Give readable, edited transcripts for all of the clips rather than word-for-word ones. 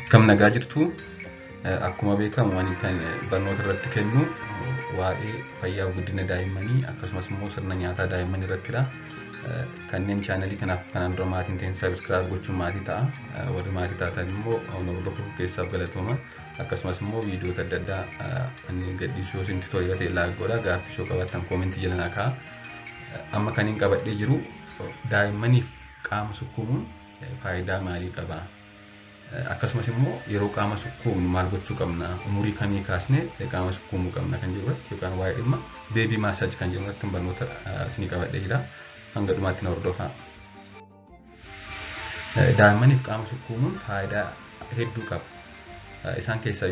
Akkam nagaa jirtu? Akkuma beekamu ani kan barnoota irratti kennu waa'ee fayyaa guddina daa'immanii akkasumas immoo sirna nyaataa daa'immanii irrattidha. Kanneen chaanalii kanaaf kanaan dura maatiin ta'in subscribe gochuun maatii ta'a. Warri maatii taatan immoo nu hordofuu keessaaf galatooma. Akkasumas immoo viidiyoota adda addaa ani gadhiisuu yoo isinitti tole yoo ta'e like godhaa. Gaaffii yoo qabaattan koomentii jala naa kaa'a. Amma kan hin qabadhee jiru daa'immaniif qaama sukkuumuun faayidaa maalii qaba? Akkasumas immoo yeroo qaama sukkuumnu maal gochuu qabna? Umurii kamii kaasnee qaama sukkuumuu qabna kan jedhu irratti yookaan waa'ee dhimma baby massage kan jedhu irratti barnoota isinii qabadhee jira. Hanga dhumaatti na hordofaa. Daa'immaniif qaama sukkuumuun faayidaa hedduu qaba. Isaan keessaa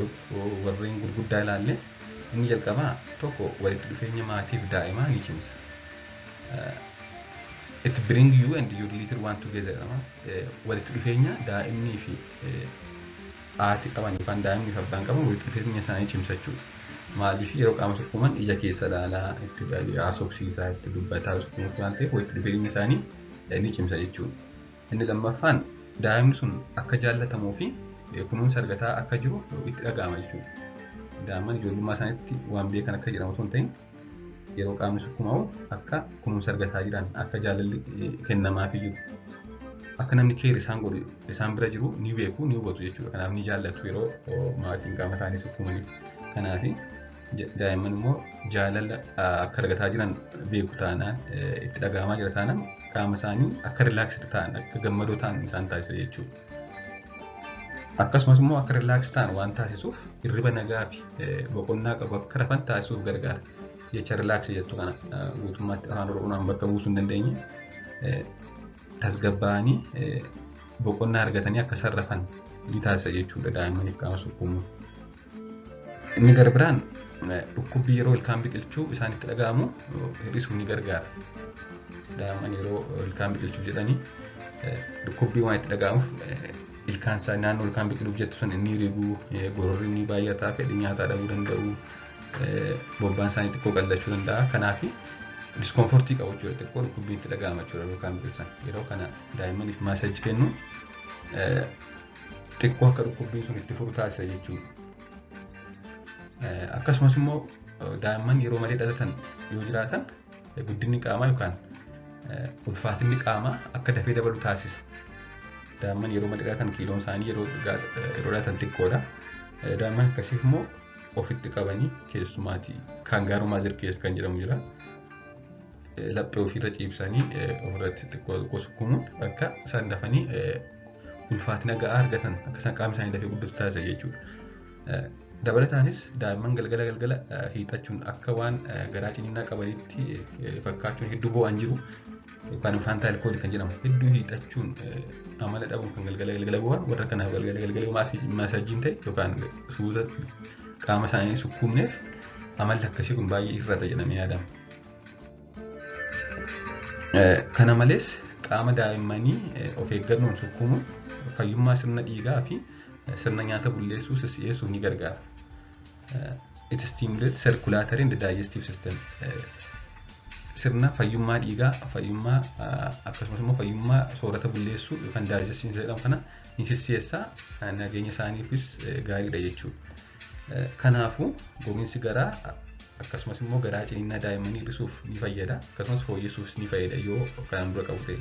warreen gurguddaa ilaalle, inni jalqabaa tokko walitti dhufeenya maatiif daa'imaa ni cimsa. It bring you and your little one together jedhama. Walitti dhufeenya daa'imnii fi haati qaban yookaan daa'imnii fi abbaan qaban walitti dhufeenya isaanii cimsachuudha. Maaliif? Yeroo qaama sukkuuman ija keessa ilaalaa, itti haasofsiisaa, itti dubbataa sukkuumuuf waan ta'eef walitti dhufeenya isaanii ni cimsa jechuudha. Inni lammaffaan daa'imni sun akka jaallatamuu fi kunuunsa argataa akka jiru itti dhaga'ama jechuudha. Daa'imman ijoollummaa isaaniitti waan beekan akka jedhamu osoo hin ta'in, yeroo qaamni sukkuumamu akka kunuunsa argataa jiran, akka jaalalli kennamaafii jiru, akka namni care isaan godhu isaan bira jiru ni beeku, ni hubatu jechuudha. Kanaaf ni jaallatu yeroo maatiin qaama isaanii sukkuumaniif. Kanaaf daa'imman immoo jaalala akka argataa jiran beeku taanaan, itti dhaga'amaa jira taanaan, qaama isaanii akka relaxed ta'an, akka gammadoo ta'an isaan taasisa jechuudha. Akkasumas immoo akka relax ta'an waan taasisuuf hirriba nagaa fi boqonnaa qabu akka rafan taasisuuf gargaara. Jecha relax jettu kana guutummaatti afaan Oromoodhaan bakka buusuu hin dandeenye. Tasgabbaa'anii boqonnaa argatanii akka isaan rafan ni taasisa jechuudha daa'immaniif qaama sukkuumuun. Inni gara biraan dhukkubbii yeroo ilkaan biqilchuu isaanitti dhaga'amu hir'isuuf ni gargaara. Daa'imman yeroo ilkaan biqilchuu jedhanii dhukkubbii waan itti dhaga'amuuf ilkaan isaa naannoo ilkaan biqiluuf jettu sun inni riguu, gororri ni baay'ataa, fedhii nyaataa dhabuu danda'u, bobbaan isaanii xiqqoo qallachuu danda'a. Kanaaf discomfortii qabu jechuudha, xiqqoo dhukkubbii itti dhaga'ama jechuudha ilkaan biqilchan. Yeroo kana daa'immaniif massage kennu xiqqoo akka dhukkubbiin sun itti furu taasisa jechuudha. Akkasumas immoo daa'imman yeroo malee dhalatan yoo jiraatan guddinni qaamaa yookaan ulfaatinni qaamaa akka dafee dabalu taasisa. Daa'imman yeroo malee dhalatan kiiloon isaanii yeroo dhalatan xiqqoodha. Daa'imman akkasiif immoo ofitti qabanii, keessumaatii kangaroo mother care kan jedhamu jira. Laphee ofiirra ciibsanii ofirratti xiqqoo xiqqoo sukkuumuun akka isaan dafanii ulfaatina ga'aa argatan, akka isaan qaamni isaanii dafee guddatu taasisa jechuudha. Dabalataanis daa'imman galgala galgala hiixachuun akka waan garaa ciniinnaa qabanitti fakkaachuun hedduu boo'an jiru. Yookaan infantile colic kan jedhamu, hedduu hiixachuun amala dhabuun kan galgala galgala boo'an, warra kanaaf galgala galgala massageiin ta'e yookaan suuta qaama isaanii sukkuumneef amalli akkasii kun baay'ee hir'ata jedhamee yaadama. Kana malees qaama daa'immanii of eeggannoon sukkuumuun fayyummaa sirna dhiigaa fi sirna nyaata bulleessuu sissi'eessuuf ni gargaara. It stimulates circulatory and digestive system. Sirna fayyummaa dhiigaa, fayyummaa akkasumas immoo fayyummaa soorata bulleessuu yookaan digestion jedhamu kana ni sissi'eessa, nageenya isaaniifis gaariidha jechuudha. Kanaafuu gogiinsi garaa akkasumas immoo garaa ciniinnaa daa'immanii hir'isuuf ni fayyada, akkasumas fooyyessuufis ni fayyada yoo kanaan dura qabu ta'e.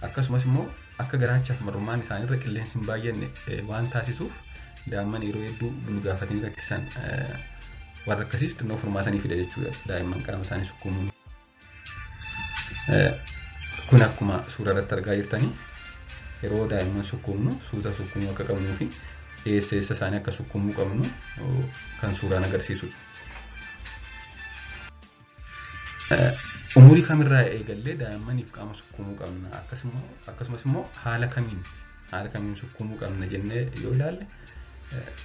Akkasumas immoo akka garaachaaf marrummaan isaaniirra qilleensi hin baay'anne waan taasisuuf daa'imman yeroo hedduu nu gaafatanii rakkisan warra akkasiif xinnoo furmaatanii fida jechuudha daa'imman qaama isaanii sukkuumuun. Kun akkuma suura irratti argaa jirtanii yeroo daa'imman sukkuumnu suuta sukkuumuu akka qabnuu fi eessa eessa isaanii akka sukkuumuu qabnu kan suuraan agarsiisudha. Umurii kamirraa eegallee daa'immaniif qaama sukkuumuu qabna, akkasumas immoo haala kamiin sukkuumuu qabna jennee yoo ilaalle,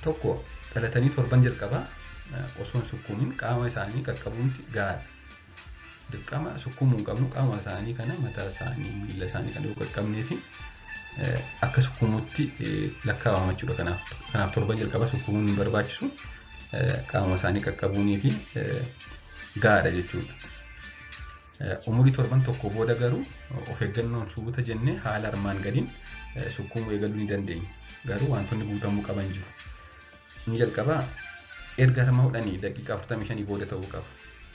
tokko, dhalatanii torban jalqabaa osoo hin sukkuumin qaama isaanii qaqqabuunti gahaadha. Dirqama sukkuumuu hin qabnu. Qaama isaanii kana, mataa isaanii, miila isaanii kana yoo qaqqabnee fi akka sukkuumuutti lakkaa'ama jechuudha. Kanaaf torban jalqabaa sukkuumuun hin barbaachisu, qaama isaanii qaqqabuunii fi gahaadha jechuudha. Umurii torban tokko booda garuu of eeggannoon suuta jennee haala armaan gadiin sukkuumuu eegaluu ni dandeenya. Garuu wantoonni guutamuu qaban jiru. Inni jalqabaa erga harma hodhanii daqiiqaa 45 booda ta'uu qaba.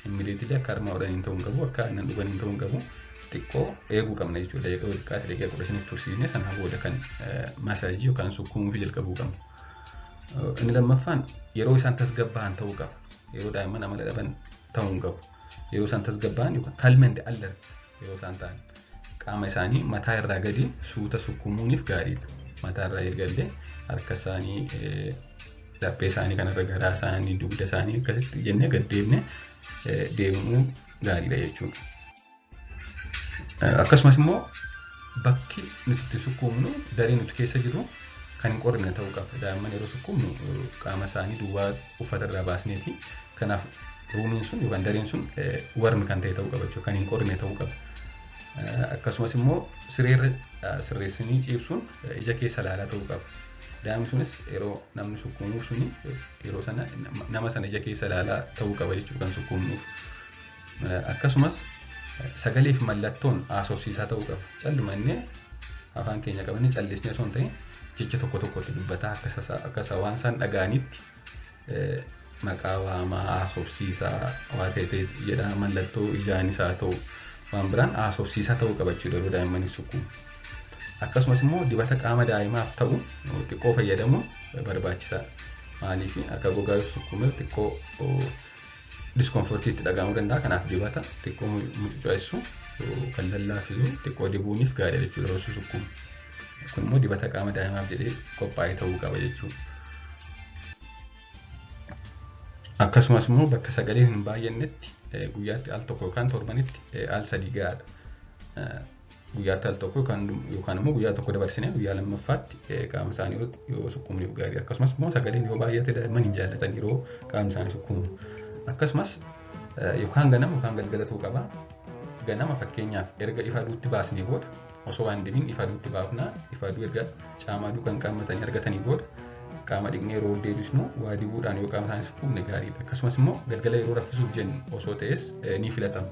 Immediately akka harma hodhaniin ta'uu hin qabu, akka aannan dhuganiin ta'uu hin qabu. Xiqqoo eeguu qabna jechuudha. Daqiiqaa xiqqaate daqiiqaa 15 tursiisnee sanaa booda kan masaajii yookaan sukkuumuuf jalqabuu qabna. Inni lammaffaan yeroo isaan tasgabbaa'an ta'uu qaba. Yeroo daa'imman amala dhaban ta'uu hin qabu. Yeroo isaan tasgabbaa'an yookaan calm and alert yeroo isaan ta'an qaama isaanii mataa irraa gadi suuta sukkuumuuniif gaariidha. Mataa irraa eegallee harka isaanii, laphee isaanii kanarra, garaa isaanii, dugda isaanii akkasitti jennee gad deemnee deemuu gaariidha jechuudha. Akkasumas immoo bakki nuti itti sukkuumnu, daree nuti keessa jirru kan hin qorrine ta'uu qaba. Daa'imman yeroo sukkuumnu qaama isaanii duwwaa uffata irraa baasneeti. Kanaaf roomiin sun yookaan dareen sun warm kan ta'e ta'uu qaba jechuudha. Kan hin qorrine ta'uu qaba. Akkasumas immoo sireerra sirreessinii ciibsuun ija keessa ilaalaa ta'uu qaba. Daa'imni sunis yeroo namni sukkuumuuf suni yeroo sana nama sana ija keessa ilaalaa ta'uu qaba jechuudha kan sukkuumnuuf. Akkasumas sagalee fi mallattoon haasofsiisaa ta'uu qaba. Callumannee afaan keenya qabannee callisnee osoo hin ta'in jecha tokko tokkotti dubbataa akka isa waan isaan dhaga'anitti maqaa waamaa, haasofsiisaa waa ta'e jedha, mallattoo ijaanis haa ta'u waan biraan haasofsiisaa ta'uu qaba jechuudha yeroo daa'imman sukkuumu. Akkasumas immoo dibata qaama daa'imaaf ta'u xiqqoo fayyadamuun barbaachisaadha. Maaliif, harka gogaa yoo sukkuume xiqqoo discomfortii itti dhaga'amuu danda'a. Kanaaf dibata xiqqoo mucucaessu kan lallaafisu xiqqoo dibuuniif gaariidha jechuudha yeroo sukkuumu. Kun immoo dibata qaama daa'imaaf jedhee qophaa'ee ta'uu qaba jechuudha. Akkasumas immoo bakka sagaleen hin baay'annetti guyyaatti al tokko yookaan torbanitti al sadii gahaadha. Guyyaatti al tokko yookaan immoo guyyaa tokko dabarsinee guyyaa lammaffaatti qaama isaanii yoo sukkuumneef gaarii. Akkasumas immoo sagaleen yoo baay'ate daa'imman hin jaallatan yeroo qaamni isaanii sukkuumu. Akkasumas yookaan ganama yookaan galgala ta'uu qaba. Ganama fakkeenyaaf erga ifa aduutti baasnee booda, osoo waan dibiin ifa aduutti baafnaa, ifa aduu erga caama aduu kan qaammatanii argatanii booda qaama dhiqnee yeroo ol deebisnu waa dibuudhaan yoo qaama isaanii sukkuumne gaariidha. Akkasumas immoo galgala yeroo raffisuuf jennu osoo ta'es ni filatama.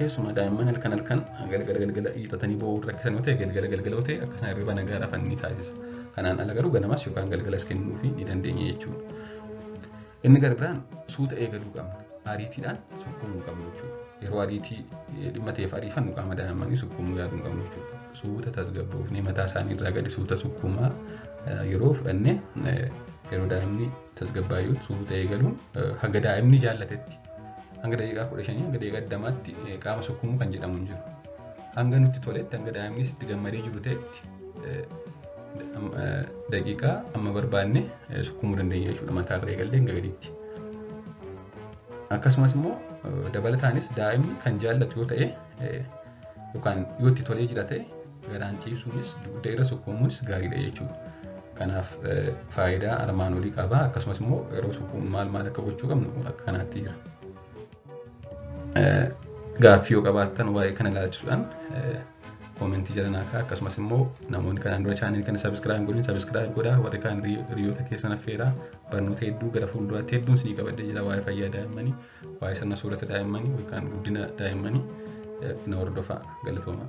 Keessumaa daa'imman halkan halkan galgala galgala hiixatanii boo'uu rakkisan yoo ta'e, galgala galgala yoo ta'e akka isaan hirriba nagaa rafan ni taasisa. Kanaan ala garuu ganamas yookaan galgalas kennuufii ni dandeenya jechuudha. Inni gara biraan suuta eegaluu qabna. Ariitiidhaan sukkuumuu qabnu jechuudha. Yeroo ariitii dhimma ta'eef ariifannu qaama daa'immanii sukkuumuu yaaduu hin qabnu jechuudha. Suuta tasgabboofnee mataa isaanii irraa gadi suuta sukkuumaa yeroo fudhannee, yeroo daa'imni tasgabbaa'uu suuta eegaluun haga daa'imni jaallatetti, hanga daqiiqaa 15 hanga daqiiqaa 20tti qaama sukkuumuu kan jedhamu hin jiru. Hanga nutti toletti, hanga daa'imnis itti gammadee jiru ta'etti daqiiqaa amma barbaanne sukkuumuu dandeenya jechuudha, mataarra eegallee hanga gadiitti. Akkasumas immoo dabalataanis daa'imni kan jaallatu yoo ta'e yookaan yoo itti tolee jira ta'e garaan ciisuunis dugda irra sukkuumuunis gaariidha jechuudha. Kanaaf faayidaa armaan olii qaba. Akkasumas immoo yeroo sukkuumu maal maal akka gochuu qabnu akka kanaatti jira. Gaaffii yoo qabaattan waa'ee kana ilaalchisuudhaan commentii jala naa kaa'aa. Akkasumas immoo namoonni kanaan dura channelii kana subscribe godhin subscribe godhaa, warri kaan hiriyoota keessan affeeraa. Barnoota hedduu gara fuulduraatti hedduun isinii qabadhee jira, waa'ee fayyaa daa'immanii, waa'ee sirna soorata daa'immanii yookaan guddina daa'immanii. Na hordofaa, galatoomaa.